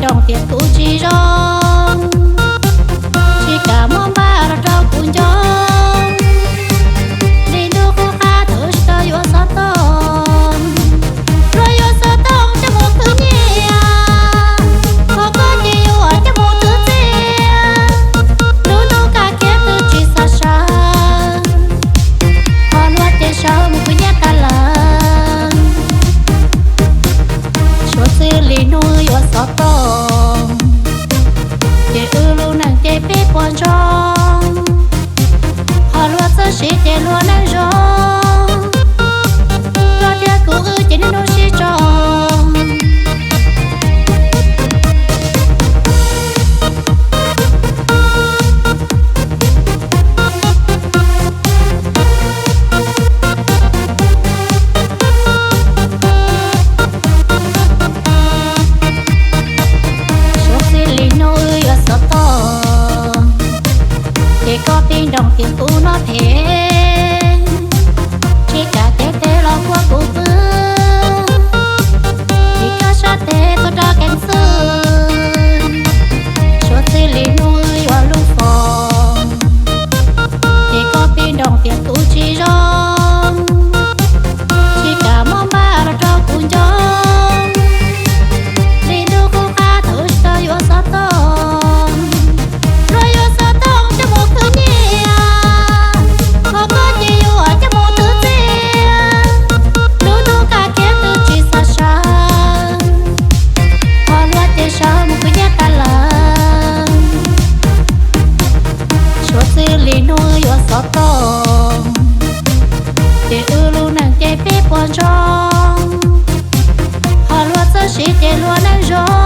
nroos tias kuv tsis zoo, tsis kam muab npaj los rau kuv nco. Li ntuj qub qab thaum wb tsis tau yuav xov tooj, luag yuav xov tooj coj mus khwv nyiaj, ho koj ces yuav coj mus khwv txiaj. Lub ntuj kaj kiag twb tsis xav sawv, ho luag ces sawv mus khwv nyiaj tag lawm. Suav txij li hnub wb yuav xov tooj, ces wb lub neej ces pib puas ntsoog, ho luag txawj siv ces luag neej zoo, luag thiab kuv wb ces niaj hnub sib tso. Suav txij li hnub wb yuav xov tooj, ces koj pib nroos tias kuv noj phem, tsis kam cev tes los kuaj kuv pw, vim koj sab tes tuaj rau keeb xwb. Suav txij li hnub wb yuav lub foos, ces koj pib nroos tias kuv tsis zoo, tsis kam muab npaj los rau kuv nco. Li ntuj qub qab thaum wb tsis tau yuav xov tooj, luag yuav xov tooj coj mus khwv nyiaj, ho koj ces yuav coj mus khwv txiaj. Lub ntuj kaj kiag twb tsis xav sawv, ho luag ces sawv mus khwv nyiaj tag lawm. Suav txij li hnub wb yuav xov tooj, ces wb lub neej ces pib puas ntsoog, ho luag txawj siv ces luag neej zoo,